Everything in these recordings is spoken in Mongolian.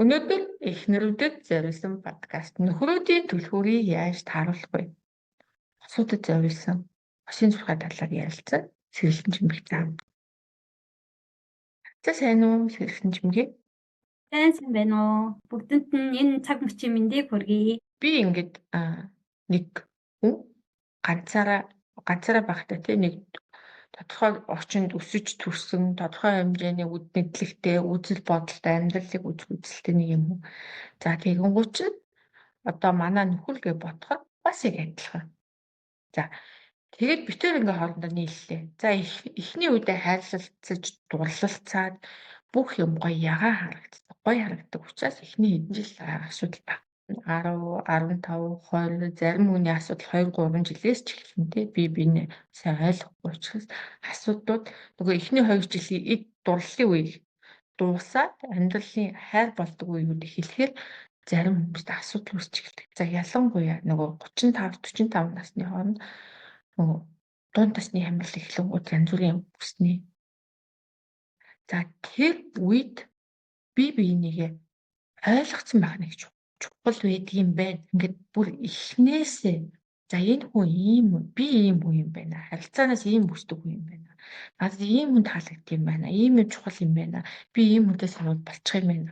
Өнөөдөр эхнэрүүдэд зориулсан подкаст нөхрүүдийн түлхүүрийг яаж тааруулах вэ? Хосуудад зориулсан хосын зурхай талаар ярилцсан Сэргэлэн Чимэг зам. За, сайн уу, Сэргэлэн Чимгээ? Сайн сайн байна уу? Бүгдэнд нь энэ цаг мөчийн мэндийг хүргэе. Би ингээд нэг хүн ганцаараа байхдаа, тийм, нэг тодорхой орчинд өсөж төрсөн, тодорхой хэмжээний үд мэдлэгтэй, үзэл бодолтой, амьдралыг үзэх үзэлтэй нэг юм. За, тэгэнгүүт чинь одоо манай нөхөр гэж бодоход бас яг адилхан. За, тэгээд бид тэр ингээ хоорондоо нийллээ. За, эхний үедээ хайрлалцаж, дурлалцаад бүх юм гоё ягаан харагддаг. Гоё харагддаг учраас эхний хэдэн жил асуудал баг. 10, 15, 20, зарим хүний асуудал 2 3 жилээс ч эхэлнэ, те, би биенээ сайн ойлгохгүй учраас асуудлууд нөгөө эхний 2 жилийн эд дурлалын үе дуусаад амьдралын хайр болдог үеуд эхлэхээр зарим хүмүүст асуудал үүсч эхэлдэг. За, ялангуяа нөгөө 35 45 насны хооронд нөгөө дунд насны хямрал эхлэнгүүт янз бүрийн юм үүснэ. За, тэр үед би биенийгээ ойлгоцсон байх нэг чухал байдгийм байна. Ингээд бүр эхнээсээ, за, энэ хүн ийм, би ийм хүн юм байна. Харилцаанаас ийм хүсдэг хүн юм байна. Надад ийм хүн таалагддаг юм байна. Ийм юм чухал юм байна. Би ийм хүнтэй сурвал болчих юм байна.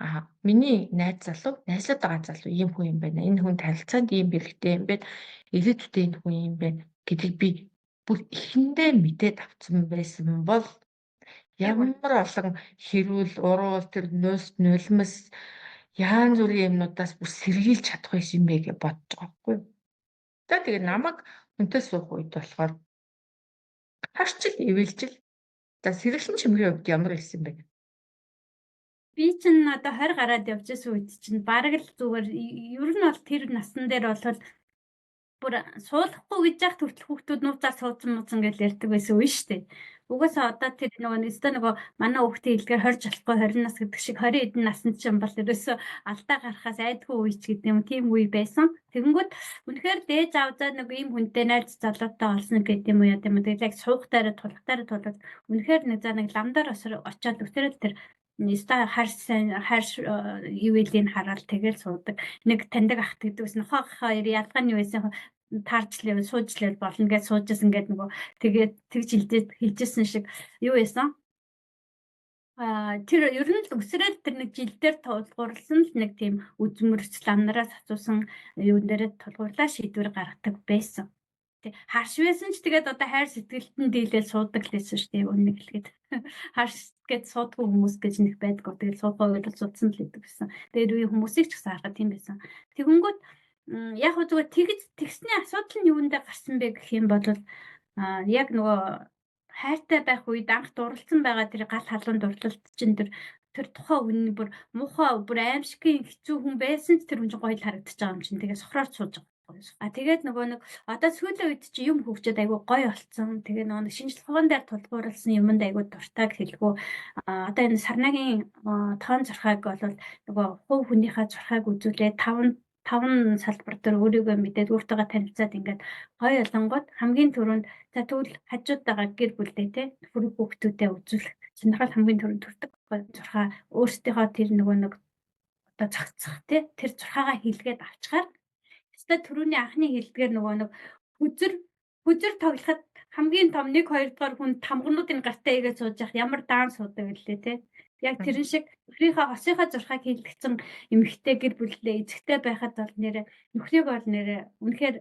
А миний найз залуу, найзлаад байгаа залуу ийм хүн юм байна. Энэ хүнд харилцаанд ийм хэрэгтэй юм байна. Ирээдүйдээ энэ хүн ийм байна гэдгийг би бүр эхэндээ мэдээд авцсан байсан бол ямар олон хэрүүл, уруул, тэр нуус, нулимс, янз бүрийн юмнуудаас бүр сэргийлж чадах байсан юм бэ гэж бодож байгаа байхгүй юу. За, тэгээ намайг хүнтэй суух үед болохоор харчил, ивэлжил. За, Сэргэлэн Чимгийн хувьд ямар байсан бэ? Би чинь одоо 20 гараад явж байсан үед чинь бараг л зүгээр ер нь бол тэр насан дээр бол бүр суулгахгүй гэж яах хүртэл хүүхдүүд нууцаар суудсан мууцсан гэж ярьдаг байсан үе шүү дээ. Угаасаа одоо тэр нөгөө өстой нөгөө манай хүүхдийн хэлгээр 20 болохгүй 20 нас гэдэг шиг 20 хэдэн наснд чинь бол ерөөсөө алдаа гарахаас айдгүй үе ч гэдэг юм, тийм үе байсан. Тэгэнгүүт үнэхээр дээж авзаа нэг ийм хүнтэй найз залуутай олсон гэдэг юм уу, яа юм. Тэгээд яг суух даараа тулах даараа тулаад үнэхээр нэг за нэг ламдаар очиод өсөрөл тэр Ниста хар сайн хар ивэлийг хараад тэгэл суудаг. Нэг таньдаг ах гэдэг ус нохоо хоёр ялгаа нь юу байсан, таарчлаа суужлаа болно гэж суужсэн гэдэг нөгөө тэгээд тэгж хэлжсэн шиг юу байсан. А тэр ер нь л өсрөөл тэр нэг жил дээр тулгуурласан л нэг тийм үзмөрч ламнараас асуусан юун дээрээ тулгуурлаа шийдвэр гаргадаг байсан. Тэг харш байсан ч тэгээд одоо хайр сэтгэлд нь дийлэл суудаг л байсан шүү дээ, үнэ хэлгээд. Харш гээд суудгүй хүмүүс гэж нэг байдгүй. Тэгэл суугаа бол суудсан л гэдэг байсан. Тэгээд үе хүмүүсийг ч гэсэн харахад тийм байсан. Тэгэнгүүт яг хөө зүгээр тэгж тэгсний асуудал нь юундаа гарсан бэ гэх юм бол яг нөгөө хайртай байх үед анх дурлалцсан байгаа тэр гал халуун дурлалт чинь тэр тухайн хүн бүр муухай, бүр аимшигын хэцүү хүн байсан ч тэр хүн чинь гоё л харагдаж байгаа юм чинь, тэгээ сохроор сууж байгаа. А тэгээд нөгөө нэг одоо сүүлийн үед чи юм хөгжөөд айгүй гоё болцсон. Тэгээ нөгөө нэг шинжлэх ухаан дээр тулгуурласан юмд айгүй дуртай хэлгүү. А одоо энэ Сарнагийн тоон зурхайг бол нөгөө хувь хүнийхээ зурхайг үзүүлээд таван салбар дээр өөрийгөө мэдээд, өөртөөгөө танилцаад, ингээд гоё олонгууд хамгийн түрүүнд, за, тэгвэл хажууд байгаа гэр бүлдээ, те, нөхөр хүүхдүүдэд үзүүлэх сонирхол хамгийн түрүүнд төрдөг. Зурхаа өөрсдийнхөө тэр нөгөө нэг одоо зохицох, те, тэр зурхаагаа хийлгээд авчгаар өстой түрүүний анхны хэлдгээр нөгөө нэг хүзэр хүзэр тоглоход хамгийн том 1 2 дугаар хүн тамгануудын гартаа игээд сууж явах ямар даан суудаг гэлээ, те. Яг тэрэн шиг нөхрийнхөө хосынхоо зурхайг хийлгэсэн эмэгтэй гэр бүлдээ эзэгтэй байхад бол нэрэ нөхрийг бол нэрэ үнэхээр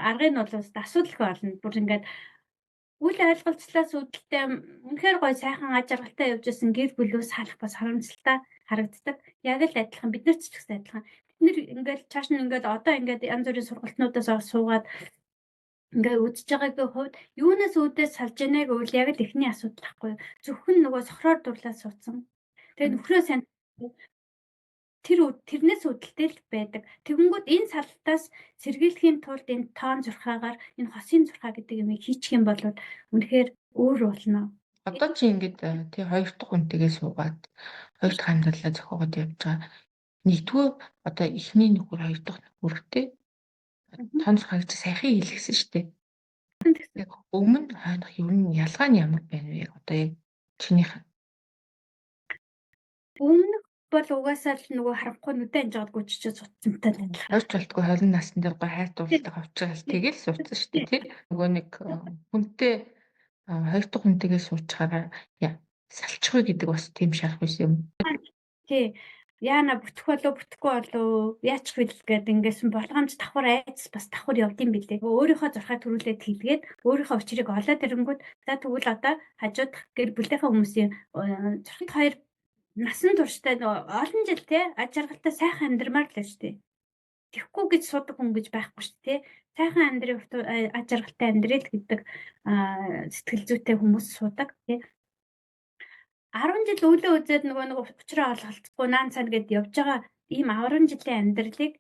аргыг нь бол асуудал их болно. Бүр ингээд үл ойлголцлоос үүдэлтэй үнэхээр гоё сайхан аж аргалтай явж исэн гэр бүлээс салах бас харамсалтай харагддаг. Яг л адилхан бид нар ч гэсэн адилхан. Бид нэр ингээд чааш нь ингээд одоо ингээд янз бүрийн сургалтнуудаас суугаад ингээ үзэж байгаагийн хувьд юунаас үүдээс салж ийнэ гэвэл яг л эхний асуудал ахгүй. Зөвхөн нөгөө сохроор дурлаад суудсан. Тэгээ нөхрөө сайн тэрнээс үүдэлтэй л байдаг. Тэгэнгүүт энэ салтаас сэргийлэхийн тулд энэ тоон зурхаагаар энэ хосын зурхаа гэдэг юмыг хийчих юм бол үнэхээр өөр болно. Одоо чи ингээд тий, хоёр дахь хүнтэйгээ суугаад хоёр дахь амьдралаа зохиогоод явж байгаа. Нэгдүгээр одоо эхний нөхөр, хоёр дахь нөхөртэй тоон зурхааг чи саяхан хэлгэсэн шүү дээ. Яг өмнө хойнох ер нь ялгаа нь ямар байна вэ? Одоо яг чинийх Өмнөх Бол угаасаа л нөгөө харанхуй нүдэн анжгаад гүжиж сутсантай л адилхан. Хойч болтгүй 20 насн дээр гой хайр дурлалтай авчирал тэгэл суудсан шүү дээ, тий. Нөгөө нэг хүнтэй хоёр дахь хүнтэйгээ суучхаараа салчихгүй гэдэг бас тийм шарах байсан юм. Тий. Яана бүтэх болов бүтэхгүй болов яачих вэ гэд ингэсэн болгоомж давхар айц бас давхар явдсан билээ. Өөрийнхөө зурхаа төрүүлээд хийлгээд өөрийнхөө учрыг олоод ирэнгүүт за тэгвэл одоо хажуудах гэр бүлийнхээ хүмүүсийн зурхад хоёр насан туршдаа олон жил те аж аргалтай сайхан амьдрмаар л шүү дээ. Тэхгүй гэж судаг хүн гэж байхгүй шүү дээ. Сайхан амьдрын аж аргалтай амьдрэл гэдэг сэтгэл зүйтэй хүмүүс судаг тий. 10 жил өлөө үзээд нөгөө нэг учраа олголцохгүй наан цаана гэд явж байгаа ийм 10 жилийн амьдралыг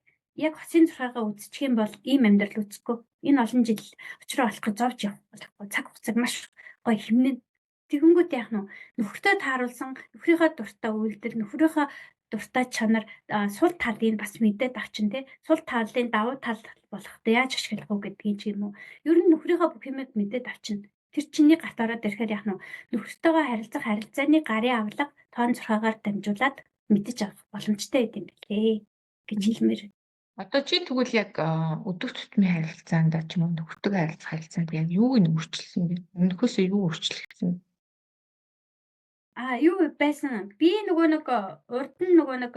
яг хосын зурхаагаа үзчих юм бол ийм амьдрал үзэхгүй. Энэ олон жил учраа олох гэж зовж явах болохгүй. Цаг хугацааг маш гоё хэмнэн. Тэгэнгүүт яах нь нөхөртөө тааруулсан нөхрийнхөө дуртай үйлдэл, нөхрийнхөө дуртай чанар, сул талыг бас мэдээд авчин тий. Сул талын давуу тал болохтой яаж ашиглах уу гэдгийг ч юм уу. Ер нь нөхрийнхөө бүх юмыг мэдээд авчин. Тэр чиний гарт ороод ирэхээр яах нь нөхөртөөгөө харилцах харилцааны гарын авлага тоон зурхаагаар дамжуулаад мэдэж авах боломжтой байд юм билээ гэж хэлмээр. Одоо чи тэгвэл яг өдөр тутмын харилцаанд ч юм уу нөхөртөө харилцах харилцаанд яг юуг нь өөрчилсөн бэ? Өмнөхөөсөө юу өөрчлөгдсөн? А юу байсан? Би нөгөө нэг урд нь нөгөө нэг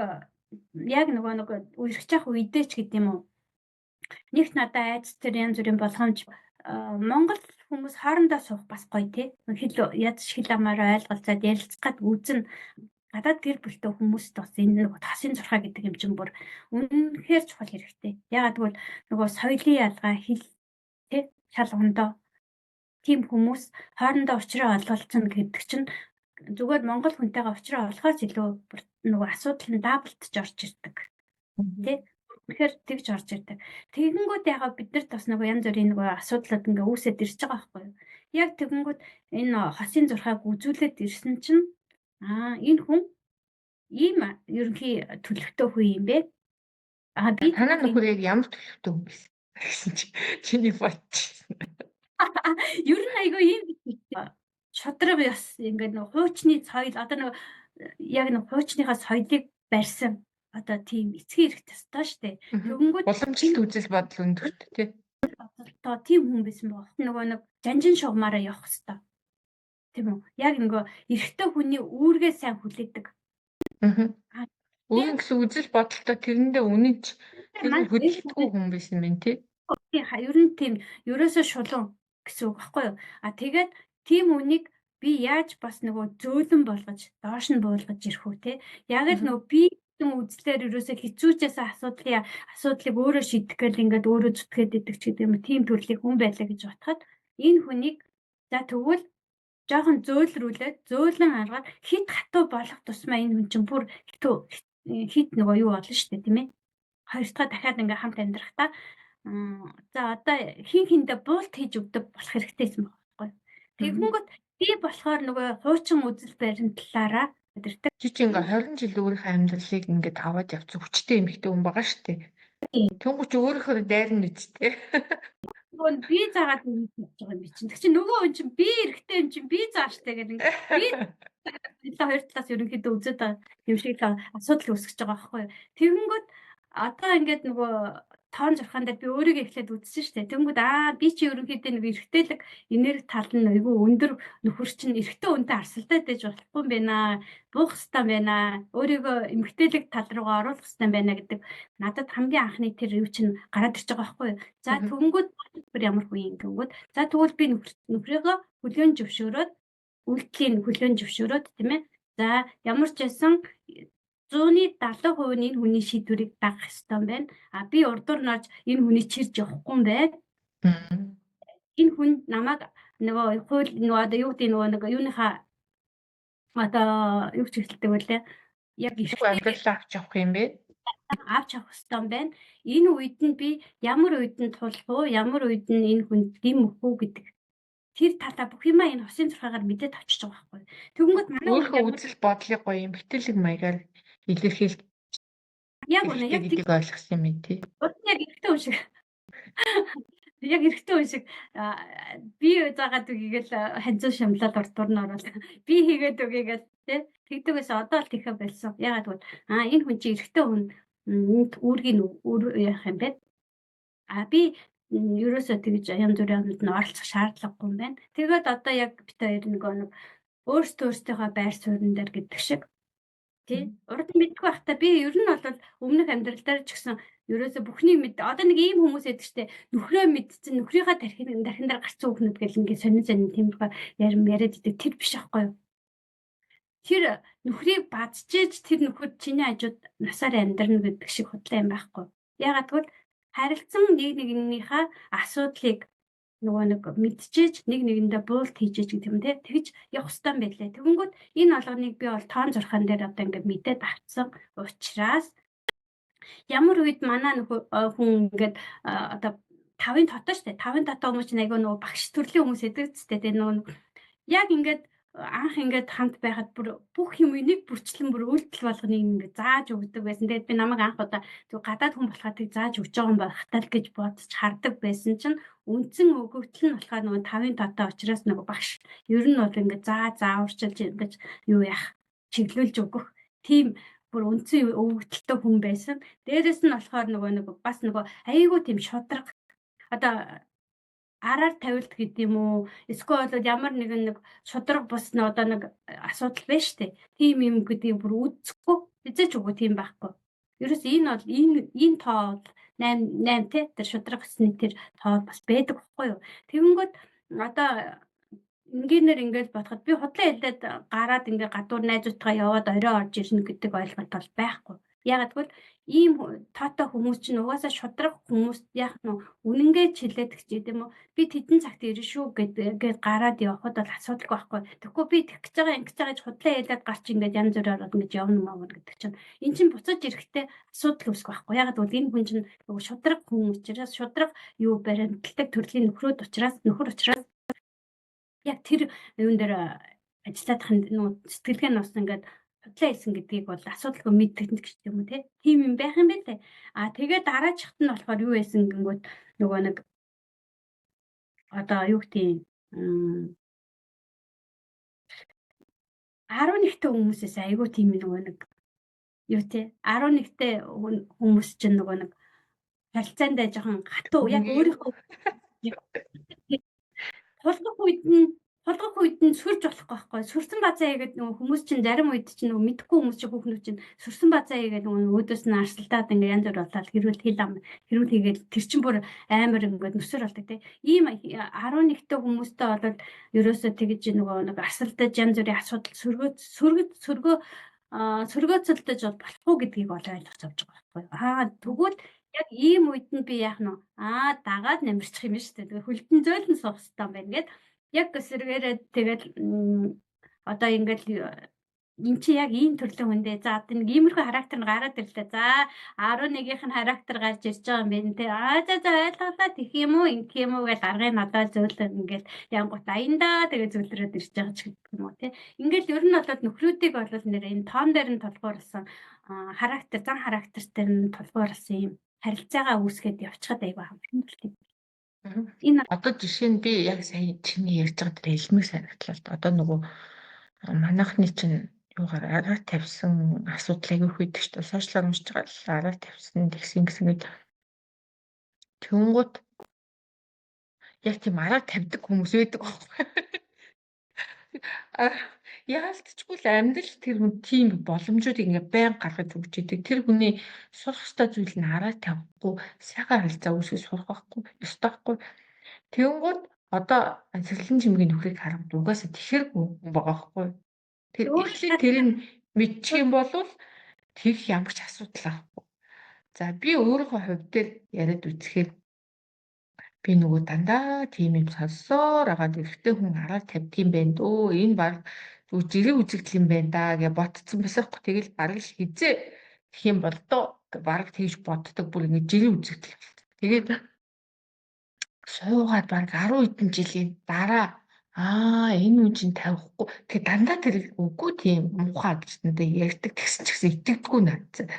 яг нөгөө нэг үерхэж явах үедээ ч гэдэг юм уу. Нэгт надад айц тэр янз бүрийн болгоомж Монгол хүмүүс хоорондоо суух бас гоё тий. Хэл ядч хэл амаараа ойлголцоод ярилцах гад үзэн гадаад гэр бүлтэй хүмүүст бас энэ нэг тосын зурхаа гэдэг юм чинь бүр үнэхээр чухал хэрэгтэй. Яагаад гэвэл нөгөө соёлын ялгаа хэл тий шал ондоо тийм хүмүүс хоорондоо учраа олголцно гэдэг чинь зүгээр монгол хүнтэйгээ учраа олохоос илүү нөгөө асуудал нь даблдж орж ирдэг. Тий Үнэхээр тэгж орж ирдэг. Тэгэнгүүт ягаа бид нарт бас нөгөө янз бүрийн нөгөө асуудлууд ингээ үүсээд ирж байгаа байхгүй юу? Яг тэгэнгүүт энэ хосын зурхааг үзүүлээд ирсэн чинь энэ хүн ийм ерөнхий төлөвтэй хүн юм бэ? Аа би танаа нөхөр яг ямар төлөвтэй хүн байсан гэсэн чи чиний бодчихсон. Ер нь айгүй ийм шудраг ёс ингээд нөгөө хуучны соёл одоо нөгөө яг нөгөө хуучныхаа соёлыг барьсан одоо тийм эцгийн эрх ёстой шүү дээ. Тэгэнгүүт уламжлалт үзэл бодол өндөрт тий. Одоо тийм хүн байсан байгаа. Нөгөө нэг жанжин шугамаараа явах хэвээр. Тийм үү? Яг нөгөө эрэгтэй хүний үүргээ сайн хүлээдэг. Аа. Үүрэг гэсэн үзэл бодолтой тэрэндээ үнэнч тэр хөдөлтгүй хүн байсан мэн тий. Тийм ер нь тийм ерөөсөө шулуун гэсэн үг байхгүй юу? А тэгээд тийм үнийг би яаж бас нөгөө зөөлөн болгож доош нь буулгаж ирэх үү те? Яг л нөгөө би үзлээр ерөөсөө хэцүүчээс асуудлыг өөрөө шийдэх гээл ингээд өөрөө зүтгээд идэг ч гэдэг юм уу тийм төрлийн хүн байлаа гэж бодоход энэ хүнийг за тэгвэл жоохон зөөлрүүлээд зөөлөн аргаар хит хатуу болох тусмаа энэ хүн чинь бүр хит нөгөө юу болно шүү дээ тийм ээ. Хоёр дахь дахиад ингээ хамт амьдрахдаа за одоо хин хиндэ буулт хийж өгдөг болох хэрэгтэй юм байна байхгүй. Тэгэнгүүт би болохоор нөгөө хуучин үзэл баримтлалаараа өдөртөө. Чи чи ингээ 20 жил өөрийнхөө амьдралыг ингээд аваад явцсан хүчтэй эмэгтэй хүн байгаа шүү дээ. Тэнгуү чи өөрийнхөө дайрна үсттэй. Нөгөө би заагаад ингэж байгаа юм чинь. Тэг чи нөгөө хүн чинь би эрэхтэй юм чинь би зааштай гэдэг ингээ би хоёр талаас ерөнхийдөө үзээд байгаа юм шиг л асуудал үүсгэж байгаа байхгүй юу. Тэгэнгүүт одоо ингээд нөгөө тоон зурхаан дээр би өөрийгөө эхлээд үзсэн шүү дээ. Тэнгүүд би чи ерөнхийдөө нэг эрэгтэйлэг энерги тал нь айгүй өндөр нөхөр чинь эрэгтэй хүнтэй арсалдаад байж болохгүй юм байна. Буух хэвээр байна. Өөрийгөө эмэгтэйлэг тал руугаа оруулах хэвээр байна гэдэг надад хамгийн анхны тэр юу чинь гараад ирж байгаа байхгүй юу. За тэгэнгүүт бүр ямар хүн юм гэнгүүт за тэгвэл би нөхрийгөө хүлээн зөвшөөрөөд үйлдлийн хүлээн зөвшөөрөөд тийм ээ. За ямар ч байсан 170% нь энэ хүний шийдвэрийг дагах ёстой юм байна. А би урдуур нь орж энэ хүний чирж явахгүй юм байна. Энэ хүн намайг нөгөө хууль нөгөө одоо юу гэдэг нөгөө нэг юуныхаа одоо юу ч хэлдэг вүлээ. Яг амьдралаа авч явах юм бэ? Авч явах ёстой юм байна. Энэ үед нь би ямар үед нь тулах уу, ямар үед нь энэ хүнд дэм өгөх үү гэдэг тэр талаа бүх юмаа энэ хосын зурхаагаар мэдээд авчиж байгаа байхгүй. Тэгэнгүүт манай өөрийнхөө үзэл бодлыг гоё юм бэтэлэг маягаар илэрхийл яг үнэ яг гэдгийг ойлгосон юм тий. Урд нь яг эрэгтэй хүн шиг. Яг эрэгтэй хүн шиг би заагаад үгийгэл ханцуу шамлал урд нь ороод би хийгээд үгийгэл тий тэгдэг байсан. Одоо л тэхэ болсон. Ягаад гэвэл энэ хүн чи эрэгтэй хүн үүргийг үр яах юм бэ? А би ерөөсөө тэгж янз бүрийн юмд нь оролцох шаардлагагүй юм байна. Тэгээд одоо яг бит хоёр нэг өөрсдөө өөрсдийнхөө байр суурин дээр гэдэг шиг тий. Урд нь мэдгүй байхдаа би ер нь бол өмнөх амьдрал дээр ч гэсэн ерөөсөө бүхнийг мэд. Одоо нэг ийм хүмүүс байдаг штэ, нөхрөө мэдсэн, нөхрийнхаа тархин дээр гарцсан хүүхнүүд гэл ингээд сонин сонин тиймэрхүү яриад идэг, тэр биш аахгүй юу? Тэр нөхрийг бадчиж тэр нөхөр чиний хажууд насаар амьдрна гэдэг шиг худлаа юм байхгүй. Ягаад гэвэл харилцан нэг нэгнийхээ асуудлыг нөгөө нэг мэдчихэж нэг нэгэндээ буулт хийжээж гэдэг юм те, тэгж явах хэрэгтэй юм байлээ. Тэгэнгүүт энэ болгоныг би бол тоон зурхаан дээр одоо ингээд мэдээд авцсан учраас ямар үед манай нөхөр хүн ингээд одоо 5-ын тотоо штэ, 5-ын тотоо хүмүүс чинь айгүй нөгөө багш төрлийн хүмүүс эдэг зү тэ, нөгөө яг ингээд анх ингээд хамт байхад бүр бүх юм нэг бүрчлэн бүр үйлдэл болгоныг ингээд зааж өгдөг байсан. Тэгээд би намайг анх удаа зөв гадаад хүн болохоо тэг зааж өгч байгаа юм байх тал гэж бодож хардаг байсан чинь үндсэн өгөгдөл нь болохоор нөгөө 5-ын тотоо учраас нөгөө багш ер нь бол ингээд зааварчилж ингээд юу яах чиглүүлж өгөх тийм бүр үндсэн өгөгдөлтэй хүн байсан. Дээрээс нь болохоор нөгөө нэг бас нөгөө айгүй тийм шудраг одоо араар тавилт гэдэг юм уу? Эсвэл бол ямар нэгэн нэг шудраг бус нэг одоо нэг асуудал байна штэ. Тийм юм гэдгийг бүр үзэхгүй хизээч үгүй тийм байхгүй. Ерөөс энэ бол энэ тоо бол 8 8 те, тэр шудраг гэсний тэр тоо бас байдаг байхгүй юу? Тэгэнгүүт одоо энгийнээр ингээд бодоход би худлаа хэлээд гараад ингээд гадуур найзуудтайгаа яваад орой орж ирнэ гэдэг ойлголт бол байхгүй. Ягаад гэвэл ийм тоотой хүмүүс чинь угаасаа шудраг хүмүүс яах нь үнэнгээ чилээд ч гэдэм үү. Би тэдэн цагт ирнэ шүү гээд гараад явхад бол асуудалгүй байхгүй. Тэгэхгүй би тэгэх гэж байгаа, ингэж байгаа гэж худлаа хэлээд гарч ингээд янз бүрээр ороод ингэж явна юм аа гэдэг чинь эн чинь буцаж ирэхдээ асуудал үүсэх байхгүй. Ягаад гэвэл энэ хүн чинь нөгөө шудраг хүн учраас, шудраг юу баримталдаг төрлийн нөхрүүд учраас, нөхөр учраас яг тэр юун дээр ажиллаад нөгөө сэтгэлгээ нь бас ингээд худлаа хийсэн гэдгийг бол асуудалгүй мэддэг гэж юм уу те. Тийм юм байх юм байлээ. А тэгээд дараачихт нь болохоор юу байсан гингүүт нөгөө нэг одоо юу гэдэг 11-т хүмүүсээс айгүй тийм нөгөө нэг юу те, 11-т хүмүүс чинь нөгөө нэг харилцаандаа жоохон хатуу, яг өөрийнхөө тулгах үед нь сүрж болохгүй байхгүй. Сүрсэн базаа хийгээд нөгөө хүмүүс чинь зарим үед чинь нөгөө мэдхгүй хүмүүс чинь хүүхнүүд чинь сүрсэн базаа хийгээд нөгөө өөдөөс нь арсалтаад ингээ янз бүр болоод хэрүүл хил ам хэрүүл хийгээд тэр чинь бүр амар ингээд нүсэр болдог те. Ийм 11-т хүмүүстэй бол ерөөсөө тэгж нөгөө нэг арсалтаж янз бүрийн асуудал сөргөөцөлдөж бол болохгүй гэдгийг бол ойлгож авч байгаа байхгүй. Аа тэгвэл яг ийм үед нь би яах нь вэ? Аа дагаад намирчих юм шүү дээ. Тэгээ хөлтөн зөөлөн суух хэрэгтэй юм байна гэд яг эсрэгээрээ тэгэл одоо ингээл эн чи яг ийм төрлийн хүн дээ. За одоо нэг иймэрхүү характер нь гараад ирлээ. За 11-ийнх нь характер гарч ирж байгаа юм байна те. Аа за за ойлголоо, тэгэх юм уу, ингэх юм уу гэж аргыг надад зөөлөн ингээл янгут аяндаа тэгээ зөөлрөөд ирж байгаа ч гэдэг юм уу те. Ингээл ер нь бол нөхрүүдийг бол нэр энэ тоон дээр нь тулгуурласан характер, зан характер дээр нь тулгуурласан юм харилцаагаа үүсгээд явчихад айгүй амархан болтой. Энэ одоо жишээ нь би яг сая чиний ярьж байгаа тэр элмэг санагдлаа л да. Одоо нөгөө манайхны чинь юугаар араар тавьсан асуудал аягүй их байдаг шүү дээ. Сошиалар уншиж байгаа л араар тавьсан тэгсэн гэсэн гээд тэнгуут яг тийм араар тавьдаг хүмүүс байдаг байхгүй. Яалтчгүй л амьдрал тэр хүн тийм боломжуудыг ингээ байн гаргаж өгч идэг. Тэр хүний сурах ёстой зүйл нь араа тавихгүй, сайхан харилцаа үүсгэж сурах байхгүй, ёстой байхгүй. Тэгэнгүүт одоо цэцэрлэн чимгийн нөхрийг харахад угаасаа тэгэхэр хүн байгаа байхгүй. Тэр эхлээд тэр нь мэдчих юм бол тэр ямар ч асуудал байхгүй. За би өөрийнхөө хувь дээр яриад үзэхээр би нөгөө дандаа тийм юм сонссоор агаад эрэгтэй хүн араа тавьдаг юм байна дөө. Энэ баг зүгээр жирийн үзэгдэл юм байна да гэж ботцсон байсан хгүй. Тэгэл бараг л хизээ гэх юм бол доо бараг тэгж боддог, бүр ингэ жирийн үзэгдэл болсон. Тэгээд суугаад бараг 10 хэдэн жилийн дараа аа энэ үн чинь тавихгүй. Тэгээ дандаа тэр үгүй тийм муухай гэж надад ярьдаг, тэгсэн ч гэсэн итгэдэггүй надад.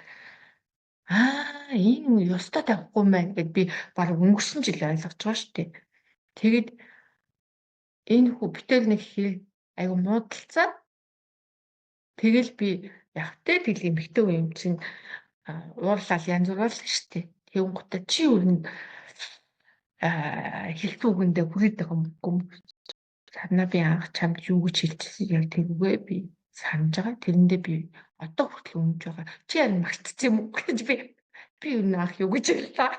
Аа, энэ ёстой тавихгүй юм байна гэд би баг өнгөрсөн жил ойлгож байгаа шүү дээ. Тэгээд энэ хүү битэл нэг хэл айгу муудалцаа. Тэгэл би яг тэ тэгэл эмэгтэй хүн юм чинь уурлал янз бүр л шүү дээ. Тэгэнгүүтээ чи юу н хэлсэн үгэндээ хүрээд байгаа юм. Санаа би анх чамд юу гэж хэлчихсэн яг тэрүүгээ би санаж байгаа. Тэрэндээ би одоо хүртэл үнэж байгаа. Чи харин мартчихсан юм уу гэж би юу анх юу гэж хэллээ.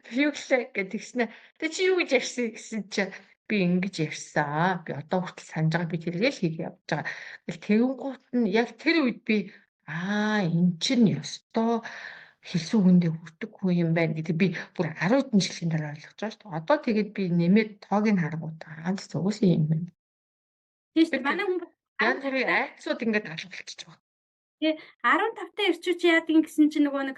Би юу гэлээ гэж тэгснэ. Тэг чи юу гэж ярьсан гэсэн чи би ингэж ярьсан. Би одоо хүртэл санаж байгаа. Би тэргээ л хийх явж байгаа. Тэгэл тэгэнгүүт нь яг тэр үед би аа, эн чинь ёстой хэлсэн үгэндээ хүрдэг хүн юм байна гэдэг би бүр 10 хэдэн жилийн дараа ойлгож байгаа шүү дээ. Одоо тэгээд би нэмээд тоог нь харангуут аа, зүгээс юм байна. Тийм шүү дээ. Манай хүн янз бүрийн айцууд ингээд алга болчихж байгаа. Тий, 15 та ирчүүч яадаг гэсэн чинь нөгөө нэг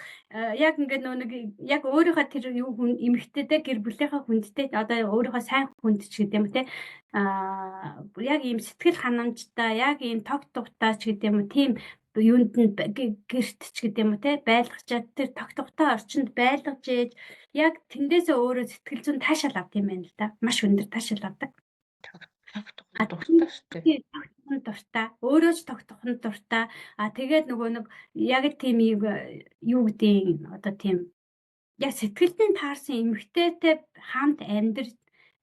яг ингээд нөгөө нэг яг өөрийнхөө тэр юу хүн эмэгтэйтэй гэр бүлийнхээ хүндтэй одоо өөрийнхөө сайн хүнд ч гэдэг юм те, аа, яг ийм сэтгэл ханамжтай, яг ийм тог тугтаа ч гэдэг юм уу, тийм юунд нь гэрт ч гэдэг юм уу те байлгачаад, тэр тог тугтаа орчинд байлгаж ээж яг тэндээсээ өөрөө сэтгэл зүйн таашаал авд юм байна л да. Маш өндөр таашаал авдаг. Тогтох дуртай шүү дээ. Тогтох дуртай. Өөрөө ч тогтох нь дуртай. А тэгээд нөгөө нэг яг тийм юу гэдгийг одоо тийм яг сэтгэлд нь таарсан эмэгтэйтэй хамт амьдр,